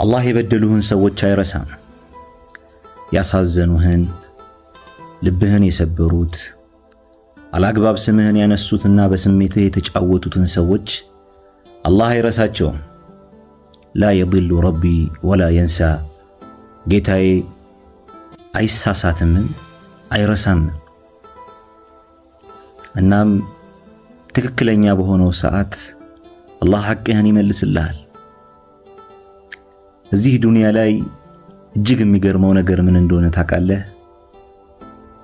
አላህ የበደሉህን ሰዎች አይረሳም። ያሳዘኑህን፣ ልብህን የሰበሩት፣ አላግባብ ስምህን ያነሱትና በስሜትህ የተጫወቱትን ሰዎች አላህ አይረሳቸውም። لا يضل ربي ولا ينسى፣ ጌታዬ አይሳሳትምም አይረሳምም። እናም ትክክለኛ በሆነው ሰዓት አላህ ሐቅህን ይመልስልሃል። እዚህ ዱንያ ላይ እጅግ የሚገርመው ነገር ምን እንደሆነ ታውቃለህ?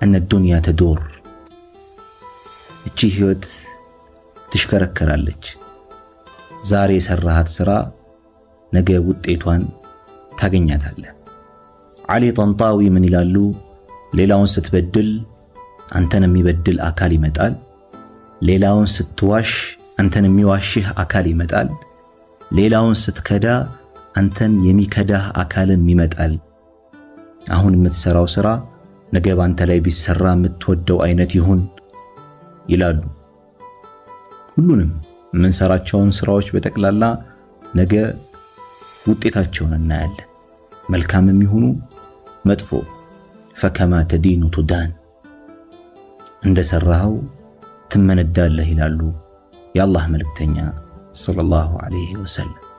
أن الدنيا تدور፣ እቺ ህይወት ትሽከረከራለች። ዛሬ የሰራሃት ስራ ነገ ውጤቷን ታገኛታለህ። ዓሊ ጠንጣዊ ምን ይላሉ? ሌላውን ስትበድል አንተን የሚበድል አካል ይመጣል። ሌላውን ስትዋሽ አንተን የሚዋሽህ አካል ይመጣል። ሌላውን ስትከዳ አንተን የሚከዳህ አካልም ይመጣል። አሁን የምትሰራው ስራ ነገ ባንተ ላይ ቢሰራ የምትወደው አይነት ይሁን ይላሉ። ሁሉንም የምንሰራቸውን ስራዎች በጠቅላላ ነገ ውጤታቸውን እናያለን። መልካምም ይሁኑ መጥፎ። فكما تدين تدان፣ እንደሰራኸው ትመነዳለህ ይላሉ የአላህ መልእክተኛ صلى الله عليه وسلم።